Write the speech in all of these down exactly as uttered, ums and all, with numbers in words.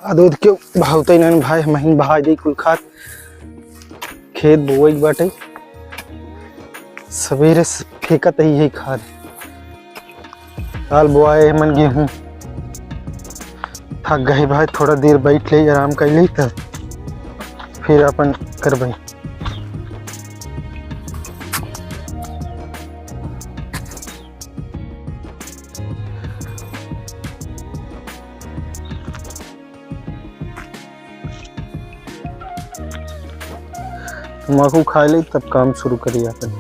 आ दूध के बहावते नहीं भाई, हम ही बहा दी कुल खाद। खेत बोवई के बाटे, सबेरे से फेंकत ही है खाद। काल बोआए हमन गेहूं। थक गए भाई, थोड़ा देर बैठ ले, आराम कर ले, तब फिर अपन करबई। तम्बाकू खाए ले, तब काम शुरू करी अपन।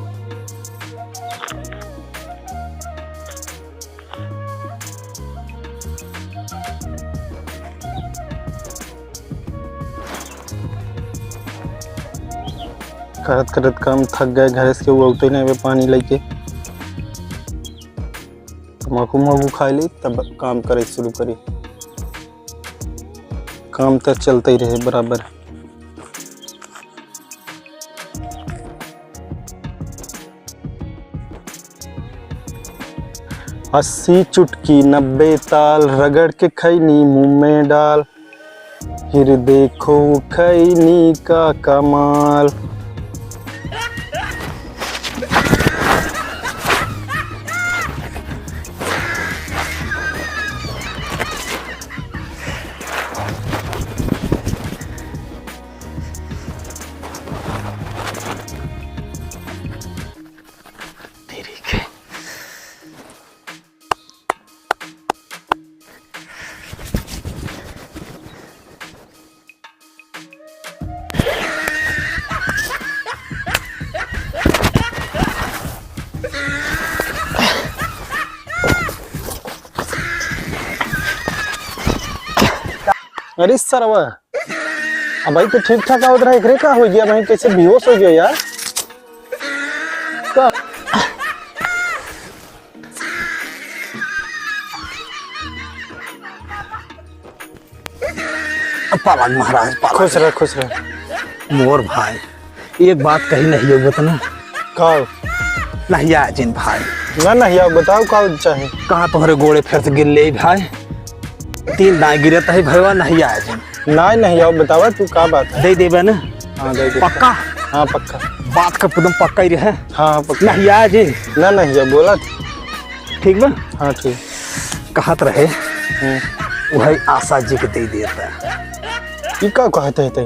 करत करत काम थक गए, घरे से केहू अउते नहीं बे पानी लेके। तम्बाकू उम्बाकू खाए ली, तब काम करे शुरू करी। काम तो चलते ही रहे बराबर। अस्सी चुटकी नब्बे ताल, रगड़ के खैनी मुंह में डाल, फिर देखो खैनी का कमाल। तेरी के। अरे सरवा, अब भाई तो ठीक ठाक आवत रहा, एकरे का हो गया भाई, कैसे बेहोश हो गया यार? का? पालाग महाराज, पालाग। खुश रह, खुश रह। मोर भाई, एक बात कही नहीं हो बता ना। का? नहीं आ जिन भाई। ना नहीं आओ, बताओ का चाहे? कहाँ तोहरे गोड़े फिर से गिर ले भाई? तीन दाएं गिरत है भैया, नहीं आ जिन। ना नहीं आओ, बतावा तू का बात है? दे देबे ना? हाँ, दे दे। पक्का? हाँ, पक्का। बात का एकदम पक्का ही रहे। हाँ, हाँ, पक्का। नहीं आ जिन। ना नहीं आओ, बोला। ठीक बा? हाँ, ठीक। कहत रहे, हम्म। वही आशा जी के दे देता। ई का कहत है ते?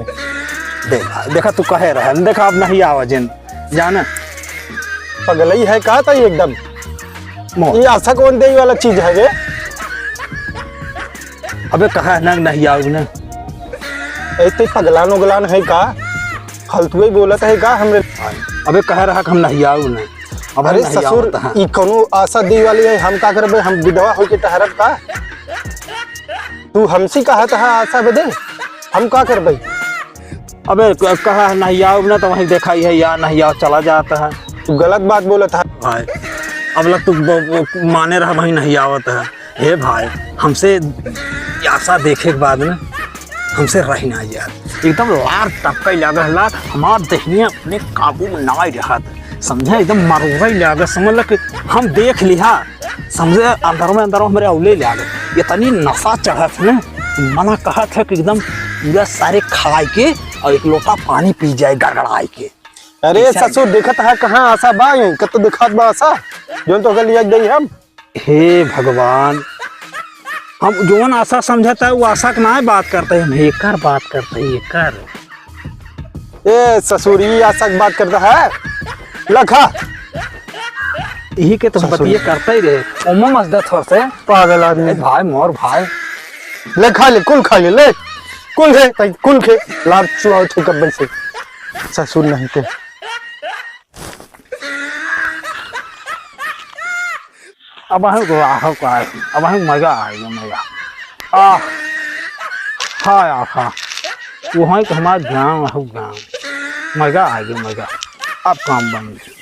देखा, देखा, तू कहे रहे, देखा, अब नहीं आवा जिन, जाना। पगलई है का तई एकदम? मो। ई आशा कौन देई वाला चीज है बे? अबे कहा है ना, नहीं आओ ना। ए, ते पगलान उगलान है का? फालतू ही बोलत है का हमरे? अबे कह रहा कि हम नहीं आओ ना। अब अरे नहीं ससुर, आवत है। ई कौनो आशा दी वाली है, हम का करबे? हम विधवा होके टहरब का? तू हमसे कहत है आशा बदे, हम का करबे? अबे क-, कहा है नहीं आओ ना, तो वहीं देखा ही है यार, नहीं आओ, चला जाता है। तू गलत बात बोलत है। भाई, अब लग तू ब-, ब-, माने रहा, वहीं नहीं आवत है। हे भाई, हमसे आशा देखे के बाद ना, हमसे रह ना जात। एकदम लार टपकई लागल, लार हमार देहिया अपने काबू में ना रहत। समझे, एकदम मरोड़ई लागल। समझ ल कि हम देख लिहा, समझे, अंदर में, अंदर में हमरे अउले लागल। इतनी नशा चढ़त है ना, मना कहत है कि एकदम पूरा सारे खाए के और एक लोटा पानी पी जाए गड़गड़ाए के। अरे ऐसा ससुर, देखत है कहाँ आशा बा, यहीं कत दिखात बा आशा, जोन तो लिया गई हम। हे भगवान, हम जोन आशा समझत है, वो आशा के नाय बात करते हैं, हम एकर बात करते हैं, एकर। ए ससुर, ई आशा के बात करता है, लखा। यही के तो ससुर। बतिये करता ही रहे, ओमा मजदा थोर से। पागल आदमी। ए भाई, मोर भाई। ले खा ले, कुल खा ले, ले। कुल है, तई कुल खे। लार चुआओ थे कब्बन से। ससुर नहीं थे। अब हम को आहो का, अब हम मजा आएगा, मजा। आ, हाँ यार, हाँ। वो है कि हमारा गाँव है, गाँव। मजा आएगा, मजा। अब काम बन गया।